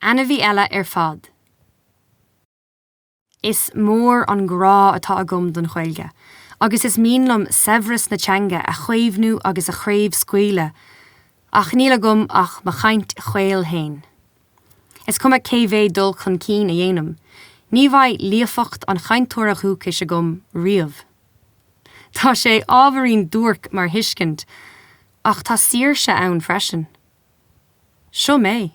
Ainmhí eile ar fad. Is mór an grá atá agam don Ghaeilge agus is mian liom saibhreas na teanga a chaomhnú agus a chraobhscaoileadh ach níl agam ach mo chaint chaol fhéin. Is cuma cé mhéad dul chun cinn a dhéanaim, ní bheidh líofacht an chainteora dhúchais agam riamh. Tá sé ábhairín duairc mar thuiscint ach tá saoirse ann freisin. Seo mé.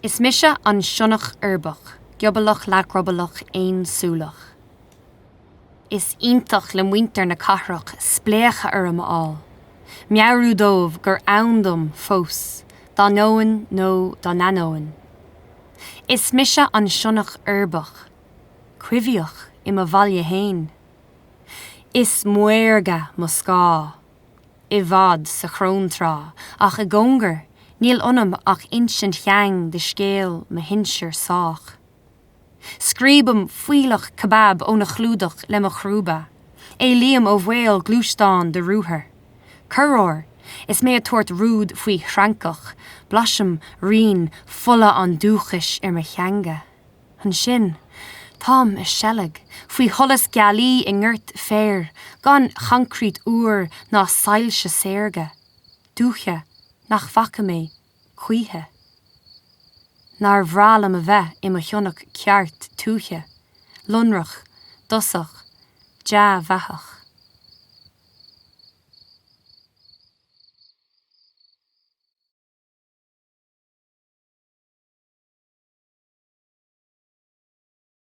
Is mise an sionnach uirbeach, giobalach leathdhroballach aonsúileach. Is iontach le muintir na cathrach spléachadh orm a fháil, meabhrú dóibh gur ann dom fós, d'ainneoin nó dá n-ainneoin. Is mise an sionnach uirbeach, coimhthíoch i mo bhaile fhéin. Is maorga mo scáth. i bhfad sa chróntrá, ach i gcóngar, níl ionam ach insint sheang de scéal mo shinsear sách. Scríobaim fuílleach kebab óna chlúdach le mo chrúba. Éalaím ó bhaol gluaisteáin de ruathar. Corruair, is mé ag tabhairt rúid faoi threancach, blaisim rian fola an dúchais ar mo theanga. Ansin, táim i seilg, faoi sholas gealaí i ngort féir, gan choincreít úr ná soilse saorga, dúiche nach bhfaca mé choíche. Nár bhreá liom a bheith i mo shionnach ceart tuaithe, lonrach, dosach, dea-bheathach.